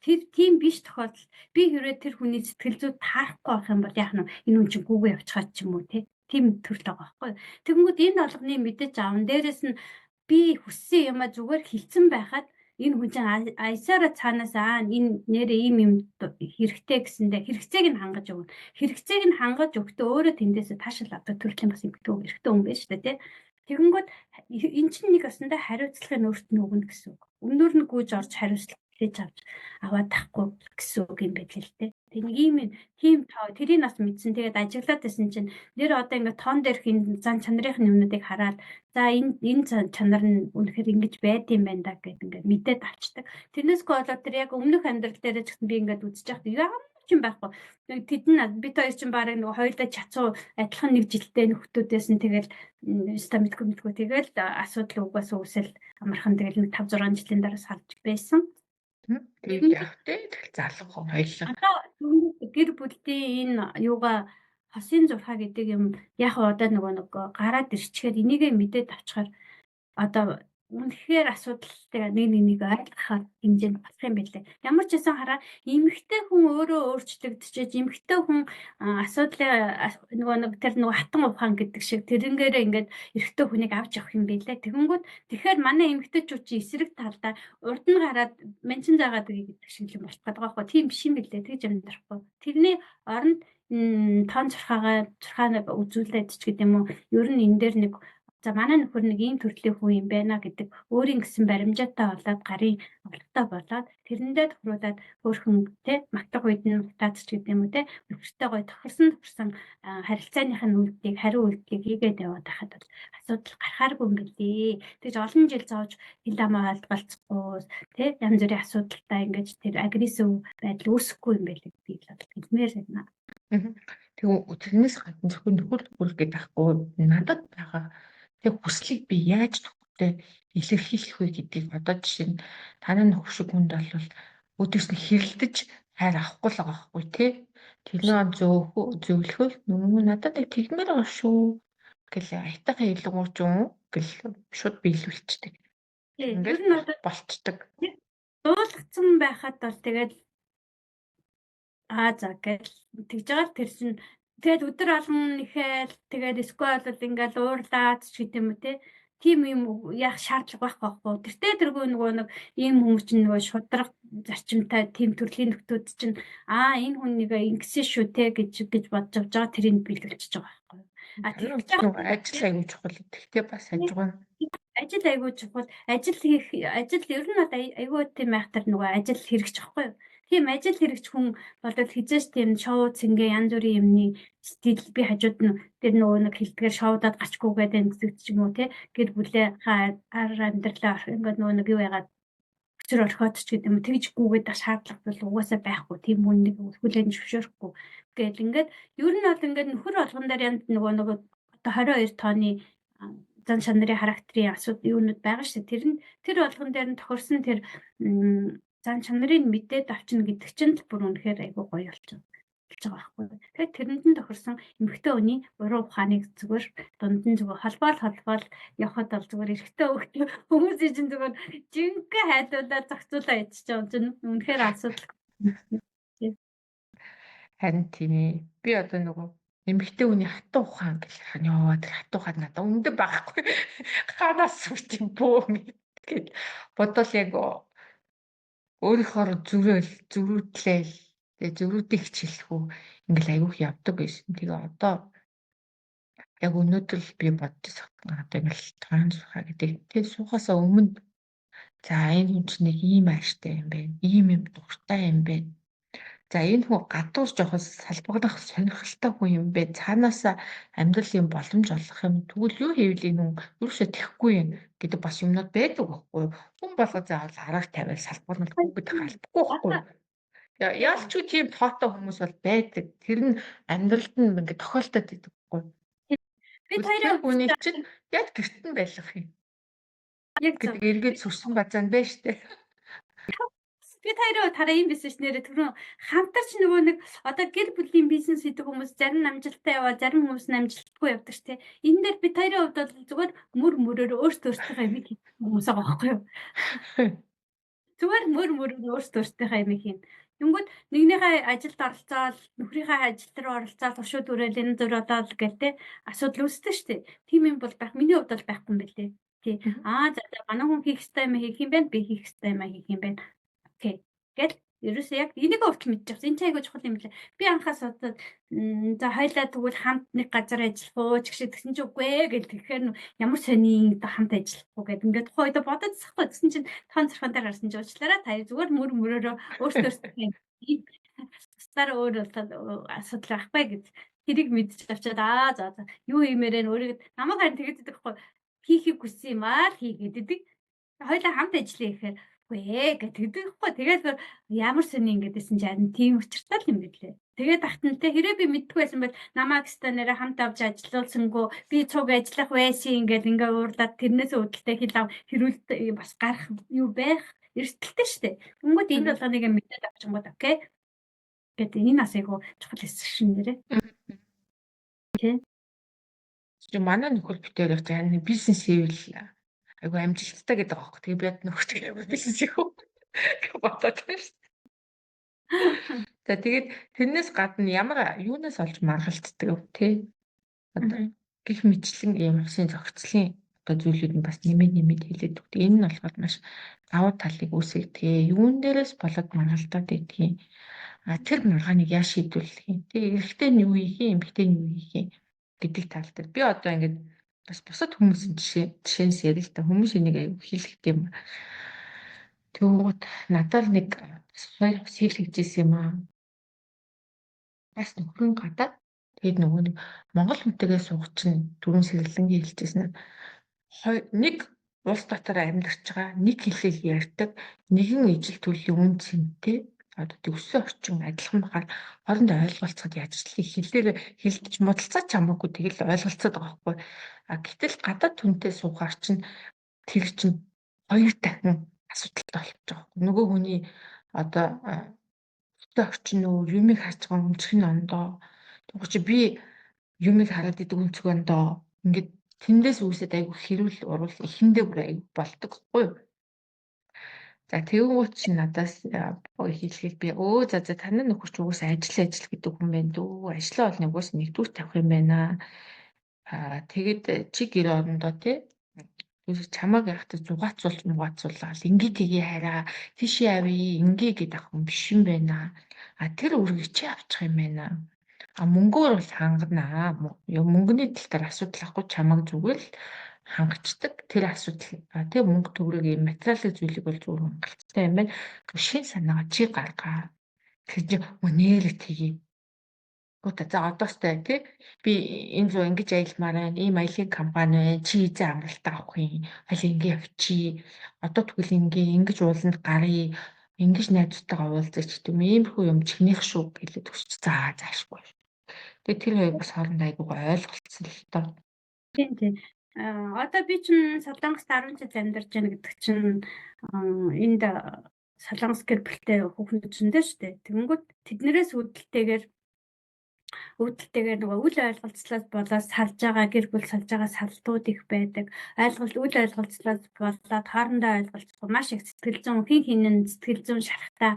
тэр тийм биш тохиолдолд би хэрвээ тэр хүний сэтгэл зүй таарахгүй байх юм бол яах нь, энэ хүн чинь гүүгээ явчихад ч юм уу те, тийм төрөл байгаа байхгүй. Тэгэнгүүт энэ болгоны мэдэж аавн, дээрэс нь би хүссэн юмаа зүгээр хилцэн байхад энэ хүн чинь аясаараа цаанаас аа, энэ нэрээ ийм юм хэрэгтэй гэсэндээ хэрэгцээг нь хангаж өгнө. Хэрэгцээг нь хангаж өгтөө өөрөө тэндээсээ таашаал авдаг төрлийн бас эмэгтэй эрэгтэй хүн байж та тий. Тэгэнгүүт эн чинь нэг осондоо хариуцлагын өөрт нь өгнө гэсэн үг. Өмнөр нь гүйж орж хариуцлага хийж авч аваад тахгүй гэсэн үг юм байл л дээ. Тэг нэг ийм тийм тоо тэрийг бас мэдсэн. Тэгээд ажиглаад байсан чинь нэр одоо ингээд тоон дээрх энэ зан чанарын юмнуудыг хараад, за, энэ чанар нь үнэхээр ингэж байд юм байна да гэд ингээд мэдээд авчдаг. Тэрнээсгүй болоод тэр яг өмнөх амьдрал дээр ч гэсэн би ингээд үзэж байхад ямар ч юм байхгүй. Тэд нь бид хоёр чинь бараг нөгөө хоёулаа чацуу адилхан нэг жилтэй нөхдүүдээс нь, тэгэл өста мэдгүй мэдгүй, тэгэл асуудал угаас үүсэл амархан тэгэл нэг 5 6 жилийн дараа салж байсан. Тэгээд яг тэ тэгэл залуу хоёлаа. Одоо гэр бүлийн энэ юугаа хосын зурхаа гэдэг юм яг одоо нөгөө нэг гараад ирчгээд энийгээ мэдээд авчихаар одоо үнэхээр асуудалтай нэг нэг нэг ойлгохоор хэмжээнд болох юм билээ. Ямар ч байсан хараа, эмэгтэй хүн өөрөө өөрчлөгдөж, эмэгтэй хүн асуудлын нөгөө нэг тэр нөгөө хатан ухаан гэдэг шиг тэрнгээрээ ингээд эрэгтэй хүнийг авч явах юм билээ. Тэгэнгүүт тэгэхээр манай эмэгтэйчүүд чи эсрэг талдаа урд нь гараад манчин заагаад гэдэг шиг юм болох гэдэг байгаа байхгүй. Тийм биш юм билээ. Тэгж амьдрахгүй. Тэрний оронд тоон зурхаагаа зурхаа үзүүлээд ч гэдэг юм уу. Ер нь энэ дээр нэг за, манай нөхөр нэг ийм төрлийн хүн юм байна гэдэг өөрийн гэсэн баримжаатай болоод, гарын авлагтай болоод, тэрэндээ тохируулаад хөөхөн те магтах үед нь магтаад ч гэдэг юм уу те, нөхөртэй гоё тохирсон тохирсон харилцааных нь үйлдэлийг, хариу үйлдэлийг хийгээд яваад байхад бол асуудал гарахааргүй юм билээ. Тэгж олон жил зовж хил амаа ойлголцохгүй те, янз бүрийн асуудалтай ингэж тэр агрессив байдал үүсэхгүй юм байлээ гэдгийг л хэлмээр байна. Тэг тэрнээс гадна зөвхөн нөхөр нөхөр гэдэг ахгүй, надад байгаа тэг хүслийг би яаж нөхөртэй илэрхийлэх вэ гэдгийг, одоо жишээ нь танай нөхөр шиг хүнд бол өөдөөс нь хэрэлдэж хайр авахгүй л байгаа байхгүй тий. Тэрний зөөхөө зөвлөхөө нүг надад нэг тэгмээр байгаа шүү гэл аятайхан илгүүрч юм гэл шууд биелүүлчихдэг. Ингээд нь одоо болчдөг. Дуулгацсан байхад бол тэгээд аа, за гэл тэгж байгаа л тэр чинь тэгээд өдөр болгон нэхэл, тэгээд эсвэл бол ингээл уурлаад ч гэдэг юм уу те, тийм юм яах шаардлага байхгүй байхгүй. Тэртээ тэргүй нөгөө нэг ийм хүмүүс чинь нөгөө шудраг зарчимтай тийм төрлийн нөхдүүд чинь аа, энэ хүн нэг ингэсэн шүү те гэж гэж бодож явж байгаа, тэрийг биелүүлчихэж байгаа байхгүй. А тэр ажил аягүй чухал. Тэгтээ бас хажуугаар ажил аягүй чухал. Ажил хийх, ажил ер нь бол аягүй тийм айхтар нөгөө ажил хэрэгч байхгүй юу? Тийм ажил хэрэгч хүн бол хизээш тийм шоу цэнгэ янз бүрийн юмны стил би хажууд нь тэр нөгөө нэг хилдгээр шоудаад гачгүйгээд байна гэдэг ч юм уу те, гэр бүлээ ар амьдралаа ингээд нөгөө нэг юу яагаад өчөр орхиод ч гэдэг юм, тэгж гүгээд шаардлага бол угаасаа байхгүй, тийм хүн нэг хүлээн зөвшөөрөхгүй гэл ингээд ер нь бол ингээд нөхөр болгон дээр янз нөгөө нөгөө одоо 22 тооны зан чанарын характерын асуудал юунууд байгаа шүү. Тэр нь тэр болгон дээр нь тохирсон тэр зан чанарыг мэдээд авчна гэдэг чинь л бүр үнэхээр айгүй гоё болчихно болж байгаа байхгүй. Тэгэхээр тэрэнд нь тохирсон эмэгтэй хүний уран ухааныг зүгээр дунд нь зүгээр холбоол явхад бол зүгээр эрэгтэй хүмүүс чинь зүгээр жинхэнэ хайлуулаад зохицуулаа ичж байгаа чинь үнэхээр асуудал. Харин тийм ээ. Би одоо нөгөө эмэгтэй хүний хатуу ухаан гэх юм. Йоо, тэр хатуу ухаан надад өндөө байхгүй. Ханаас сүрт юм бөө гэд бодвол яг өөрийнхөө зүрэл зөрүүдлээл тэгээ зөрүүдийг хичээлэхүү ингээл айгүйх явдаг байсан. Тэгээ одоо яг өнөөдөр л би бодож одоо ингээл тоон сухаа гэдэг. Тэгээ суухаасаа өмнө за энэ хүн чинь нэг ийм ааштай юм байна. Ийм юм дуртай юм байна. За энэ хүн гадуур жоохон салбагнах сонирхолтой хүн юм бэ. Цаанаасаа амьдрал юм боломж олох юм. Тэгвэл юу хийвэл энэ хүн ерөөсөө тэхгүй юм гэдэг бас юмнууд байдаг байхгүй юу? Хүн болго заавал араар тавиал салбагнахгүй гэдэг албагүй байхгүй юу? Яалч ч тийм тоотой хүмүүс бол байдаг. Тэр нь амьдралд нь ингээд тохиолдоод байдаг байхгүй юу? Бид хоёрын хүнийг чинь яг гэрт нь байлгах юм. Яг гэдэг эргээд сүрсэн базаан байна штэ. Бид хоёрын тараа юм байсан ш нэрээ түрүүн хамтарч нөгөө нэг одоо гэр бүлийн бизнес хийдэг хүмүүс зарим нь амжилттай яваа, зарим хүмүүс нь амжилтгүй явдаг ш тэ. Энэ дээр бид хоёрын хувьд бол зүгээр мөр мөрөөр өөртөө өөртөөхөө юм хийх хүмүүс байгаа байхгүй юу? Зүгээр мөр мөрөөр өөртөө өөртөөхөө юм хийн. Тэнгүүд нэгнийхээ ажилд оролцоол, нөхрийнхээ ажил руу оролцоол, тушуу түрээл энэ зур одоо л гэл те асуудал үүсдэг шүү дээ. Тийм юм бол байх. Миний хувьд бол байхгүй юм билээ. Тий. Аа за за манай хүн хийх ёстой юм хийх юм байна, би хийх ёстой юм хийх юм байна. Окей. Гэл ерөөсөө яг энийг хүртэл мэдчихсэн. Энэ ч айгүй чухал юм билээ. Би анхаас одоо за хоёлаа тэгвэл хамт нэг газар ажиллах уу ч гэж тэгсэн чинь үгүй ээ гэл тэгэхээр ямар сони хамт ажиллах уу гэд ингээд тухайн үед бодоод засахгүй. Тэгсэн чинь тоон цархан дээр гарсан чинь уучлаарай та зүгээр мөр мөрөөрөө өөртөө өөртөө бусдаар өөр бол асуудал байхгүй гэж тэрийг мэдчих авчаад аа за за юу хиймээрээ өөрийгөө намайг харин тэгээд идэх байхгүй хийхийг хүссэн юм аа л хийгээд идэг. Хоёлаа хамт ажиллая гэхээр үгүй ээ гэдэг байхгүй. Тэгээд ямар сони ингэж байсан чи харин тийм учиртай л юм билээ. Тэгээд ахтан те хэрэг би мэдгүй байсан бол намайг өстой нэрэ хамт авч ажиллуулсангүй би цуг ажиллах байсан ингээд ингээ уурлаад тэрнээс үүдэлтэй хэл ав хэрүүлт бас гарах юу байх эрсдэлтэй штэ. Тэнгүүд энэ болгоныг мэдээд авчингууд окей. Гэдэг энэ бас айгу чухал хэсэг шин нэрэ. Тэ. Чи манай нөхөр битээр яг за бизнес хийвэл айгу амжилттай гэдэг аахгүй. Тэгээ би яд нөхөртэй айгу бизнес хийх үү гэж бодоод байна шүү дээ. За тэгээд тэрнээс гадна ямар юунаас олж маргалддаг вэ те? Одоо гих мэтлэн ийм усын зохицлын одоо зүйлүүд нь бас нэмээд нэмээд хэлээд өгдөг. Энэ нь болохоор маш давуу талыг үүсгэдэг. Юун дээрээс болоод маргалдаад байдгийг. А тэр маргааныг яаж шийдвэрлэх юм? Тэ эрэгтэй нь юу хийх юм, эмэгтэй нь юу хийх юм гэдэг тал дээр. Би одоо ингээд бас бусад хүмүүсийн жишээнээс ярил л та хүмүүс энийг аягүй хийлэгтэй юм. Тэгвэл надад нэг хоёр бас хийлгэжсэн юм аа. Бас нөхрөн гадаад тэгээд нөгөө нэг Монгол хүнтэйгээ суух чинь түрүүн сэргэлэнгийн хэлжсэн нэг улс дотор амьдарч байгаа, нэг хэлээр ярьдаг, нэгэн ижил төрлийн үн цэнтэй одоо тэг өссөн орчин адилхан бахаар хоорондоо ойлголцоход яаж ч хэлээр хэлдэж муудалцаад ч хамаагүй тэгэл ойлголцоод байгаа байхгүй. А гэтэл гадаад хүнтэй суухаар чинь тэр чинь хоёр дахин асуудалтай болчих жоох. Нөгөө хүний одоо өссөн орчин нөө юмыг харж байгаа өнцг нь ондоо. Тэгвэл чи би юмыг хараад идэг өнцөг ондоо. Ингээд тэндээс үүсээд айгүй хэрүүл урвал эхэндээ бүр айгүй болдог хгүй юу? За тэгэнгүүт чи надаас хэлэхэд би өө за за таны нөхөр чи угсаа ажил ажил гэдэг хүн байна дүү. Ажлаа бол нэгээс нэгдүгээр тавих юм байна. Аа тэгэд чи гэр орондоо тий чамааг яхад зугаацуул мугаацуулаад ингээ тгий хараа тийшээ авъя ингээ гэдэг хүн биш юм байна. А тэр үргийг чи авчих юм байна. А мөнгөөр бол ханганаа. Мөнгөний тал дээр асуудал ахгүй чамааг зүгээр л хангацдаг. Тэр асуудал тэр мөнгө төгрөг юм материалын зүйлийг бол зүгээр хангалттай юм байна. Шин санаагаа чи гаргаа. Тэр чинь нээлэг тгий. Гүтэ за одоостой тий би энэ зүү ингэж аялмаар байна. Ийм аялын компани байна. Чи эзэн амралтаа авах юм. Аль ингэ явчи. Одоо тэгвэл ингэ ингэж ууланд гаръя. Ингэж найзтайгаа уулзаж ч гэдэм иймэрхүү юм чихнийх шүү гэлээд өсч за заашгүй. Тэгээ тэр хоёр бас хоорондоо айгуугаа ойлголцсон л доо. Тийм тийм. Одоо би чинь Солонгост 10 жил амьдарч байна гэдэг чинь энд Солонгос гэр бүлтэй хүүхнүүд зөндөө шүү дээ. Тэгэнгүүт тэднэрээс үүдэлтэйгээр нөгөө үл ойлголцлоос болоод салж байгаа гэр бүл салж байгаа салдууд их байдаг. Үл ойлголцлоос болоод хоорондоо ойлголцохгүй маш их сэтгэл зүйн хин хинэн сэтгэл зүйн шарахтаа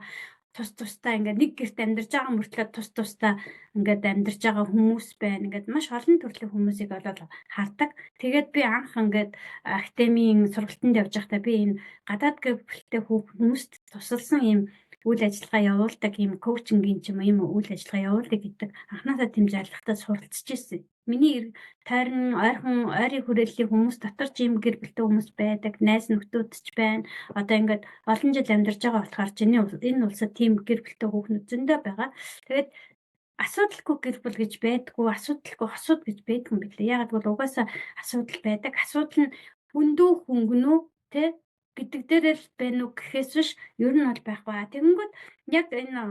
тус тустай ингээд нэг гэрт амьдарч байгаа мөртлөө тус тустай ингээд амьдарч байгаа хүмүүс байна. Ингээд маш олон төрлийн хүмүүсийг болоод хардаг. Тэгээд би анх ингээд академийн сургалтанд явж байхдаа би энэ гадаад гэр бүлтэй хүмүүст тусалсан ийм үйл ажиллагаа явуулдаг, ийм коучингийн ч юм уу ийм үйл ажиллагаа явуулдаг гэдэг анхнаасаа тэм жаргатай суралцж ирсэн. Миний тойрон ойрхон ойрын хүрээллийн хүмүүс дотор ч ийм гэр бүлтэй хүмүүс байдаг, найз нөхдүүд ч байна. Одоо ингээд олон жил амьдарч байгаа болохоор чиний энэ улсад тийм гэр бүлтэй хүүхнүүд зөндөө байгаа. Тэгээд асуудалгүй гэр бүл гэж байдгүй, асуудалгүй хосууд гэж байдгүй юм билээ. Яагаад гэвэл угаасаа асуудал байдаг. Асуудал нь хүндүү хөнгөнүү тэ гэдэг дээр л байна уу гэхээс биш ер нь бол байхгүй. Тэгэнгүүт яг энэ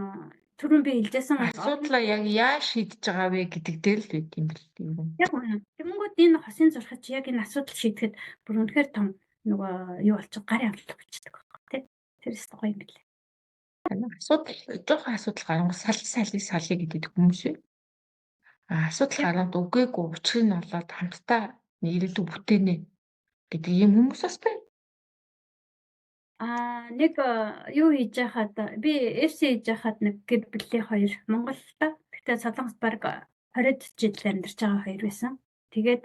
түрүүн би хэлжсэн асуудлаа яг яаж шийдэж байгаа вэ гэдэг дээр л байт юм бэл юм. Яг үнэ. Тэгэнгүүт энэ хосын зурхаж яг энэ асуудал шийдэхэд бүр үнэхээр том нөгөө юу болчих гарын авлага болчихдог байхгүй тий. Тэр өстө гоё юм билээ. Асуудал жоохон асуудал гарангуй сал сали сали гэдэг хүмүүс үү? А асуудал гараад үгээгүй учрыг нь олоод хамтдаа ирээдүй бүтээнэ гэдэг ийм хүмүүс бас байна. Нэг юу хийж яхад би FC хийж яхад нэг гэр бүлийн хоёр Монголд, гэхдээ Солонгост баг 20 жил амьдарч байгаа хоёр байсан. Тэгээд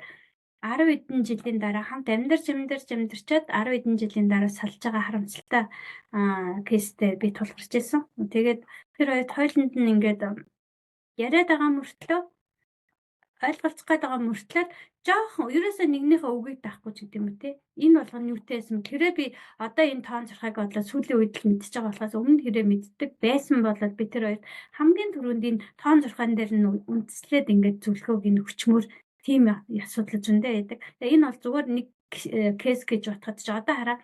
10 хэдэн жилийн дараа хамт амьдарч амьдарч амьдарчаад 10 хэдэн жилийн дараа салж байгаа харамсалтай кейстэй би тулгарч ирсэн. Тэгээд тэр хоёрт хоёуланд нь ингээд яриад байгаа мөртлөө ойлголцох гээд байгаа мөртлөө жоохон ерөөсөө нэгнийхээ үгийг даахгүй ч гэдэг юм уу те. Энэ болгоно юутай байсан хэрэг би одоо энэ тоон зурхайг бодлоо сүүлийн үед л мэдчихэж байгаа болохоос өмнө хэрэг мэддэг байсан болоод би тэр хоёрт хамгийн түрүүнд энэ тоон зурхаан дээр нь үндэслээд ингээд зөвлөгөөг нь өчмөр тийм асуудал зөндөө байдаг. Тэгээ энэ бол зүгээр нэг кейс гэж бодоход ч одоо хараа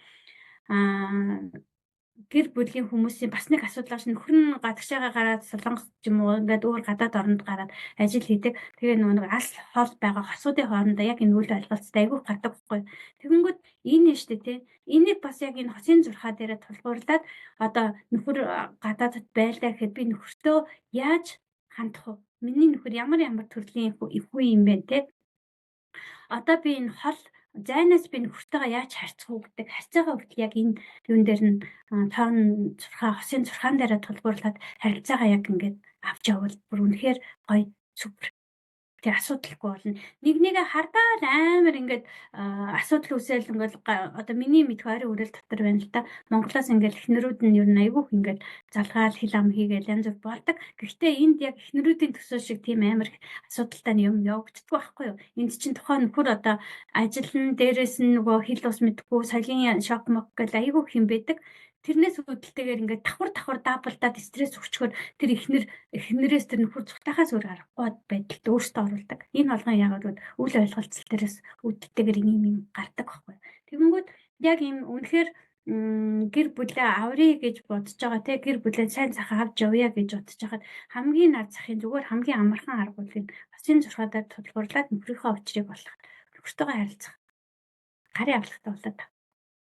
гэр бүлийн хүмүүсийн бас нэг асуудал ш нөхөр нь гадагшаага гараад Солонгос ч юм уу ингээд өөр гадаад оронд гараад ажил хийдэг. Тэгээ нөгөө нэг алс хол байгаа хосуудын хоорондоо яг энэ үйл ойлголцтой айгүйх гардаг байхгүй. Тэгэнгүүт энэ нь штэ тий. Энийг бас яг энэ хосын зурхаа дээрээ тулгуурлаад одоо нөхөр гадаадд байлаа гэхэд би нөхөртөө яаж хандах вэ? Миний нөхөр ямар ямар төрлийн хүн юм бэ те? Одоо би энэ хол зайнаас би нөхөртөөгөө яаж харьцах уу гэдэг харьцаагаа хүртэл яг энэ юун дээр нь тоон зурхаа хосын зурхаан дээрээ тулгуурлаад харилцаагаа яг ингээд авч явбал бүр үнэхээр гоё супер. Тэг асуудалгүй болно. Нэг нэгэ хардаал амар ингээд асуудал үүсэл ингээд одоо миний мэдх ойрын үрэл дотор байна л да. Монголоос ингээд эхнэрүүд нь ер нь айгүйх ингээд залгаал хил ам хийгээл янз бүр болдог. Гэхдээ энд яг эхнэрүүдийн төсөө шиг тийм амар их асуудалтай юм явагддаг байхгүй юу? Энд чинь тухайн нөхөр одоо ажил нь дээрээс нь нөгөө хил ус мэдгүй соёлын шок мок гэл айгүйх юм байдаг. Тэрнээс үүдэлтэйгээр ингээд давхар давхар даблдаад стресс өгчхөөр тэр эхнэрээс тэр нөхөр цухтахаас өөр аргагүй байдалд өөртөө оруулдаг. Энэ болгон яагаад гэвэл үл ойлголцол дээрээс үүдэлтэйгээр ийм юм гардаг байхгүй. Тэгэнгүүт яг ийм үнэхээр гэр бүлээ аврыг гэж бодож байгаа те гэр бүлээ сайн сайхан авч явъя гэж бодож байхад хамгийн нар захын зүгээр хамгийн амархан арга бол энэ хосын зурхаадаар тулгуурлаад нөхрийнхөө учрыг олох, нөхөртөөгөө харилцах, гарын авлагатай болоод.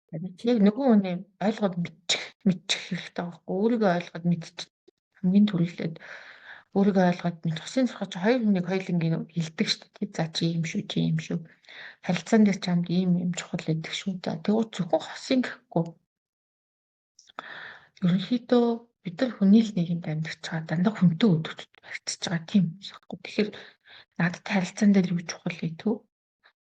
Яг нөгөө хүний ойлгоод мэдчих хэрэгтэй байхгүй. Өөрийгөө ойлгоод мэдчих хамгийн түрүүлээд өөрийгөө ойлгоод мэдчих. Хосын зурхаа чи хоёр хүнийг хоёулангийн хилдэг шүү дээ. За чи ийм шүү, чи ийм шүү. Харилцаан дээр чамд ийм юм чухал байдаг шүү. За тэгвэл зөвхөн хосын гэхгүй. Ерөнхийдөө бид нар хүний л нийгэмд амьдарч байгаа дандаа хүнтэй өдөрт харьцаж байгаа тийм юм байхгүй. Тэгэхээр надад харилцаан дээр юу чухал вэ төө?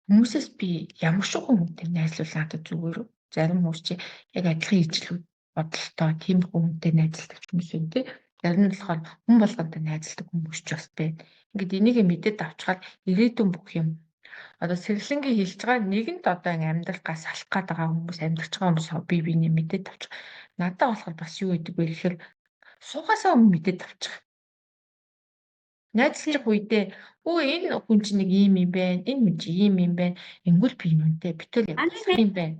Хүмүүсээс би ямар шиг хүнтэй найзлуул надад зүгээр үү? Зарим хүмүүс чи яг адилхан ижлүүд бодолтой тийм хүнтэй найзалдаг хүмүүс байна тий. Зарим нь болохоор хүн болгонтой найзалдаг хүмүүс ч бас байна. Ингээд энийг мэдээд авчгаад ирээдүйн бүх юм одоо сэргэлэнгийн хэлж байгаа нэгэнд одоо ингээ амьдрал гас салах гээд байгаа хүмүүс амьдарч байгаа хүмүүс бие биений мэдээд авчих. Надад болохоор бас юу гэдэг вэ гэхээр суугаасаа өмнө мэдээд авчих. Найзлах үедээ өө энэ хүн чинь нэг ийм юм байна, энэ хүн чинь ийм юм байна. Ингүүл би нүнтэй битэл явах юм байна.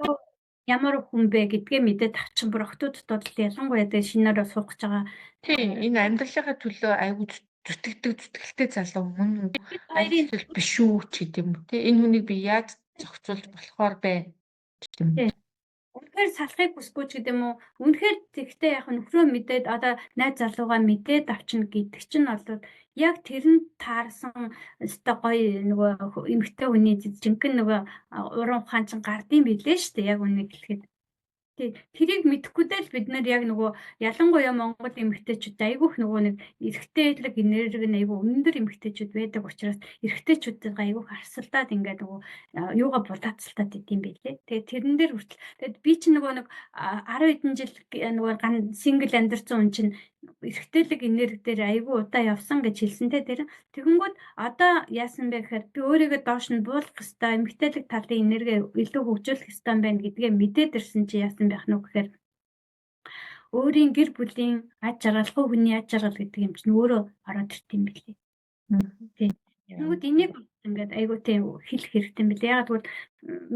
Ямар хүн бэ гэдгээ мэдээд авчин бүр охтуудад бол ялангуяа тэгээ шинээрээ суух гэж байгаа. Тийм энэ амьдралынхаа төлөө айгуу зүтгэдэг зүтгэлтэй залуу мөн үү? Аль биш үү ч гэдэг юм те. Энэ хүнийг би яаж зохицуулж болохоор байна гэх юм. Үнэхээр салахыг хүсэхгүй ч гэдэг юм уу. Үнэхээр тэгтээ яг нөхрөө мэдээд одоо найз залуугаа мэдээд авчна гэдэг чинь бол яг тэрэнд таарсан өстой гоё нөгөө эмэгтэй хүний жинхэнэ нөгөө уран ухаан чинь гардыг билээ шүү дээ. Яг үнийг хэлэхэд. Тий, тэрийг мэдэхгүй дээ л бид нар яг нөгөө ялангуяа Монгол эмэгтэйчүүд айгүйх нөгөө нэг эрэгтэйлэг энерги нь айгүй өндөр эмэгтэйчүүд байдаг учраас эрэгтэйчүүдтэйгээ айгүйх арсалдаад ингээд нөгөө юугаа булаацалтаад идэм байлээ. Тэгээд тэрэн дээр хүртэл тэгээд би чинь нөгөө нэг 10 хэдэн жил нөгөө ган сингл амьдарсан хүн чинь эрэгтэйлэг энерги дээр айгүй удаа явсан гэж хэлсэн те тэр. Тэгэнгүүт одоо яасан бэ гэхээр би өөрийгөө доош нь буулгах хэвээр эмэгтэйлэг талын энерги илүү хөгжүүлэх хэвээр байна гэдгээ мэдээд ирсэн чи яасан байх нь гэхээр өөрийн гэр бүлийн аж аргал, хүний аж аргал гэдэг юм чинь өөрөө ороод ирт юм билээ. Тийм. Тэгвэл энийг ингээд айгүй тийм хэлэх хэрэгтэй юм билээ. Яагаад гэвэл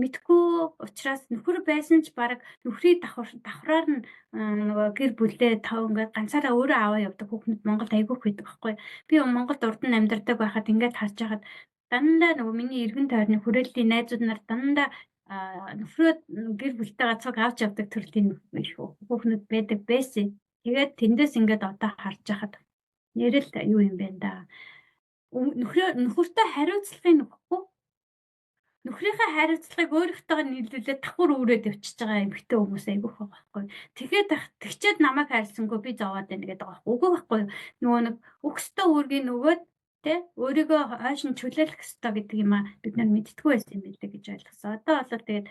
мэдгүй учраас нөхөр байсан ч баг нөхрийн давхраар нь нөгөө гэр бүлээ тав ингээд ганцаараа өөрөө аваа явдаг хүүхнүүд Монголд айгүй их байдаг байхгүй. Би Монголд урд нь амьдардаг байхад ингээд харж байхад дандаа нөгөө миний эргэн тойрны хүрээллийн найзууд нар дандаа нөхрөө гэр бүлтэйгээ цуг авч явдаг төрлийн их хүүхнүүд байдаг байсан. Тэгээд тэндээс ингээд одоо харж байхад нэрэл юу юм бэ да. Нөхөртөө хариуцлагыг өгөхгүй нөхрийнхээ хариуцлагыг өөрийнхтэйгээ нийлүүлээд давхар үүрээд явчихж байгаа эмэгтэй хүмүүс айгүйх байгаа байхгүй. Тэгэхээр тэгчээд намайг хайрласангүй би зовоод байна гэдэг байгаа байхгүй. Үгүй байхгүй. Нөгөө нэг өгөх ёстой үүргийг нөгөөд тэ өөрийгөө хойш нь чөлөөлөх ёстой гэдэг юм а бид нар мэдтгүү байсан юм билээ гэж ойлгосон. Одоо бол тэгээд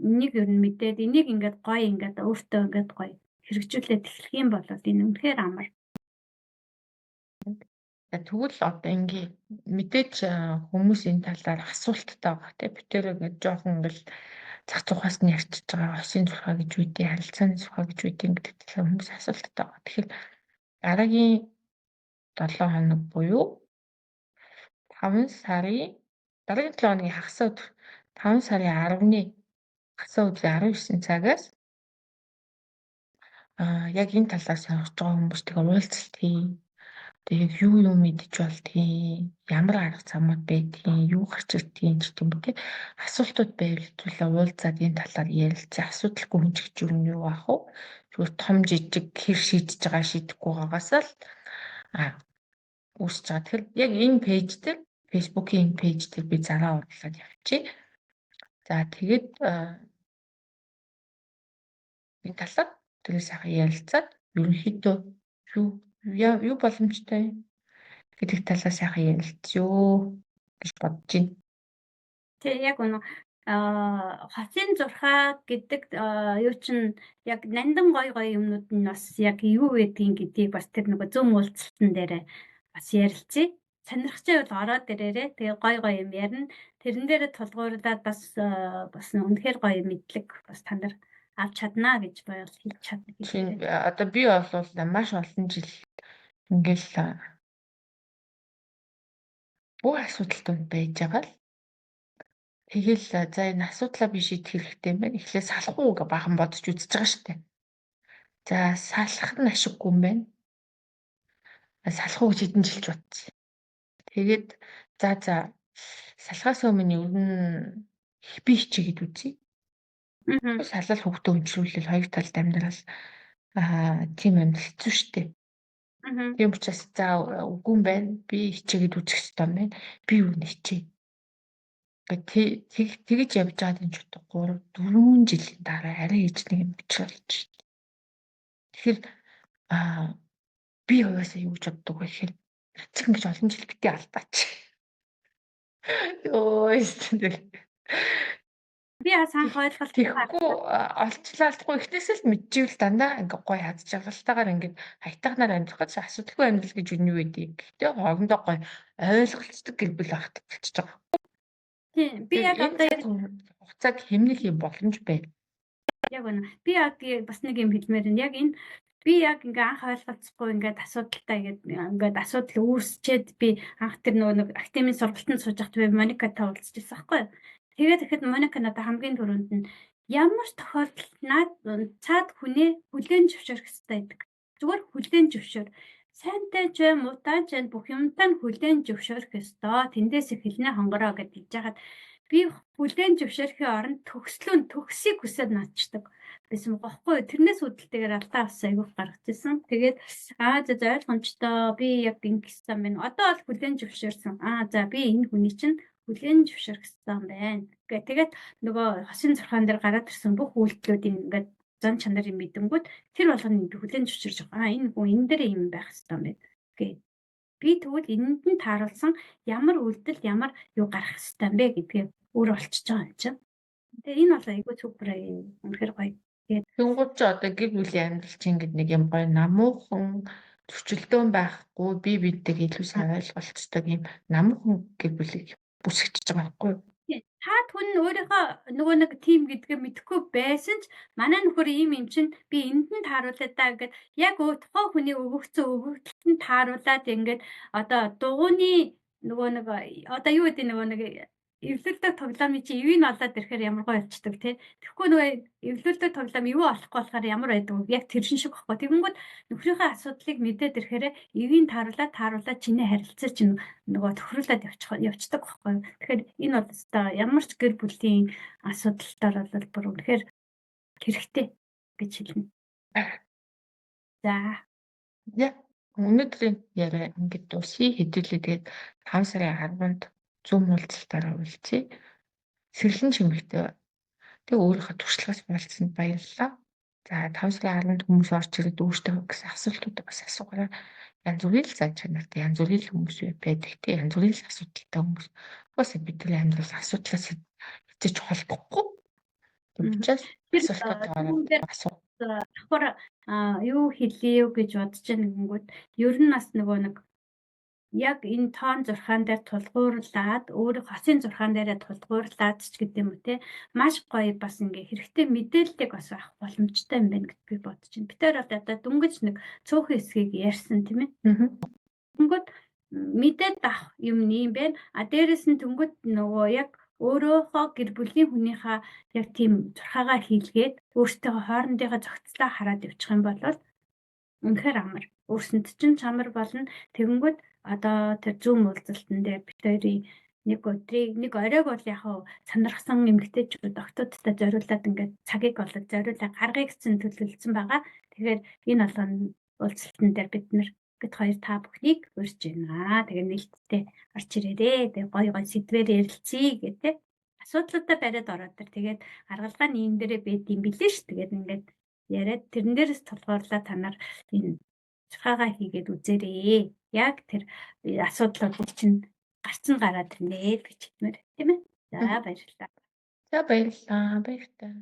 энийг ер нь мэдээд энийг ингээд гоё ингээд өөртөө ингээд гоё хэрэгжүүлээд эхлэх юм бол энэ үнэхээр амар. Тэгвэл одоо ингээ мэдээж хүмүүс энэ талаар асуулттай байгаа тийм бид тэр ингээд жоохон ингээл зах зуухаас нь ярьчихж байгаа осын зурхаа гэж үгүй харилцааны зурхаа гэж үгүй гэдэг талаар хүмүүс асуулттай байгаа. Тэгэхээр дараагийн 7 хоног буюу 5 сарын дараагийн 7 хоногийн хагас өдөр 5 сарын 10-ны хагас өдрийн 19 цагаас яг энэ талаар сонирхож байгаа хүмүүстэйгээ уулзалт хий. Тэгээд юу юу мэдэж болдгийг, ямар арга замууд байдгийг, юу гарч ирдгийг ч гэдэм үү те. Асуултууд байвал зүйлээ уулзаад энэ талаар ярилцъя. Асуудалгүй хүн ч гэж юу юу аах вэ? Зүгээр том жижиг хэр шийдэж байгаа шийдэхгүй байгаагаас л үүсэж байгаа. Тэгэхээр яг энэ пэйж дээр Facebook-ийн энэ пэйж дээр би зараа оруулаад явчихъя. За тэгээд энэ талаар тэрийг сайхан ярилцаад ерөнхийдөө юу юу боломжтой гэдэг талаар сайхан ярилцъя гэж бодож байна. Тэг яг үнэ хоцын зурхаа гэдэг юу чин яг нандин гой гой юмнууд нь бас яг юу байдгийг гэдгийг бас тэр нөгөө зөм уулзалтан дээр бас ярилцъя. Сонирхч байвал ороод ирээрээ. Тэгээ гой гой юм ярина. Тэрэн дээр тулгуурлаад бас бас үнэхээр гоё мэдлэг бас та нар авч чаднаа гэж боёол хэлж чадна. Чинь одоо би бол маш олон жил ингээл бүх асуудал донд байж байгаа л тэгэл за энэ асуудлаа би шийдэх хэрэгтэй юм байна. Эхлээ салах уу гэж бахан бодож үзэж байгаа штэ. За салах нь ашиггүй юм байна. Салах уу гэж хэдэн жилч бодсон. Тэгээд за салахаас өмнө ер нь би хичээгээд үзье. Салал хүүхдээ өмчлүүлэл хоёр талд амьдрал тийм амьдрал хэцүү штэ. Тийм учраас за үгүй юм байна. Би хичээгээд үзэх ёстой юм байна. Би юу нэ хичээ. Тэгэж явж байгаад энэ ч 3 4 жилийн дараа арай ээж нэг юм болж шин. Тэгэхээр би угаасаа юу гэж боддог вэ гэхээр нацэг ингэж олон жил битгий алдаач. Йоо Би санах ойлголт тэгэхгүй олчлаа алдахгүй эхнээсээ л мэдчихвэл дандаа ингээ гоё хад жаргалтайгаар ингээ хаятгахнаар амьдрах гэж асуудалгүй амьдрал гэж юу байдгийг. Гэхдээ хоорондоо гоё ойлголцдог гэр бүл байх болчихж байгаа. Тийм би яг одоо хугацааг хэмнэх юм боломж байна. Яг үнэ. Би яг бас нэг юм хэлмээр байна. Яг энэ би яг ингээ анх ойлголцохгүй ингээд асуудалтай ингээд ингээд асуудал үүсчээд би анх тэр нөгөө нэг академийн сургалтанд сууж байхад би Моникатай уулзчихсан байхгүй юу? Тэгээд тэгэхэд Моника надад хамгийн түрүүнд нь ямар тохиолдолд наад цаад хүнээ хүлээн зөвшөөрөх ёстой гэдэг. Зүгээр хүлээн зөвшөөр. Сайнтай ч бай, муутай ч бай бүх юмтай нь хүлээн зөвшөөрөх ёстой. Тэндээс эхэлнэ хонгороо гэж хэлж байхад Би хүлээн зөвшөөрөхийн оронд төгслөө нь төгсийг хүсээд наадчдаг байсан байгаа байхгүй юу. Тэрнээс үүдэлтэйгээр алдаа бас айгүйх гаргаж ирсэн. Тэгээд аа за ойлгомжтой, би яг ингэх ёстой юм байна. Одоо бол хүлээн зөвшөөрсөн. Аа за би энэ хүний чинь хүлээн зөвшөөрөх ёстой юм байна. Гэ тэгээд нөгөө хосын зурхаан дээр гараад ирсэн бүх үйлдэлүүдийн ингээд зан чанарын мэдэнгүүд тэр болгоно би хүлээн зөвшөөрч байгаа. Аа энэ хүн энэ дээр юм байх ёстой юм байна. Гэ би тэгвэл энэнд нь тааруулсан ямар үйлдэл, ямар юу гарах ёстой юм бэ гэдгээ өөр болчихж байгаа юм чинь. Тэгээ энэ бол айгүй супер, үнэхээр гоё. Тэгээд Тэнгууд чи одоо гэр бүлийн амьдрал чинь ингээд нэг юм гоё намуухан, зөрчилдөөн байхгүй, бие биентэйгээ илүү сайн ойлголцдог юм намуухан гэр бүлийг бүсгэж байгаа байхгүй юу? Та түн өөрийнхөө нөгөө нэг тим гэдгээ мэдэхгүй байсан ч манай нөхөр ийм юм чинь би энд нь тааруулаа даа гэд яг тухайн хүний өгөгцөн өгөгдөлт нь тааруулаад ингээд одоо дугууны нөгөө нэг одоо юу гэдэг нөгөө нэг эвлүүлдэг тоглоомын чи ивийг олоод ирэхээр ямар гоё болчдөг те. Тэгэхгүй нөгөө эвлүүлдэг тоглоом ивүү олохгүй болохоор ямар байдаг вэ? Яг тэр шин шиг байхгүй. Тэгэнгүүт нөхрийнхээ асуудлыг мэдээд ирэхээр ивийг тааруулаад тааруулаад чиний харилцаа чинь нөгөө тохируулаад явчихдаг байхгүй. Тэгэхээр энэ бол өстой ямар ч гэр бүлийн асуудалтаар бол бүр үнэхээр хэрэгтэй гэж хэлнэ. За. Я өнөөдрийн яриа ингээд дуусъя. Хэдүүлээ тэгээд 5 сарын 10-нд Zoom уулзалтаараа уулзъя. Сэргэлэн чимэгтэй. Тэгээ өөрийнхөө туршлагаас хуваалцсанд баярлалаа. За 5 сарын 10-нд хүмүүс орж ирээд өөртөө гэсэн асуултуудаа бас асуугаарай. Янз бүрийн л зан чанартай, янз бүрийн л хүмүүс байдаг те, янз бүрийн л асуудалтай хүмүүс. Угаасаа бидний амьдрал асуудлаас хэзээ ч холдохгүй. Тийм учраас асуултууд асуу. Давхар юу хэлье гэж бодож байгаа нэгэнгүүд ер нь бас нөгөө нэг яг энэ тоон зурхаан дээр тулгуурлаад өөрөө хосын зурхаан дээрээ тулгуурлаад ч гэдэг юм уу те, маш гоё бас ингээ хэрэгтэй мэдээллийг бас авах боломжтой юм байна гэж би бодож байна. Бид тэр бол одоо дөнгөж нэг цөөхөн хэсгийг ярьсан тийм ээ. Тэнгүүд мэдээд авах юм юм байна. А дээрэс нь тэнгүүд нөгөө яг өөрөөхөө гэр бүлийн хүнийхээ яг тийм зурхаагаа хийлгээд өөртөө хоорондынхоо зохицлоо хараад явчих юм бол үнэхээр амар. Өөрсөнд чинь чамар болно. Тэгэнгүүт одоо тэр Zoom уулзалтан дээр бид хоёрын нэг өдрийг, нэг оройг бол яг хав сонирхсан эмэгтэйчүүд октоудтай зориулаад ингээд цагийг бол зориулаад гаргая гэсэн төлөвлөсөн байгаа. Тэгэхээр энэ болгоно уулзалтан дээр бид нар бид хоёр та бүхнийг урьж байна. Тэгээ нээлттэй орч ирээрээ. Тэгээ гоё гоё сэдвээр ярилцъя гэдэг. Асуудлуудаа бариад ороод тэр. Тэгээд гаргалгаа нь энэ дээрээ байд юм билээ ш. Тэгээд ингээд яриад тэрэн дээрээс тулгуурлаа та нар энэ зурхаагаа хийгээд үзээрэй. Яг тэр асуудлууд чинь гарцсан гараад ирнэ гэж хэлмээр тийм ээ. За баярлалаа. За баярлалаа. Баяртай.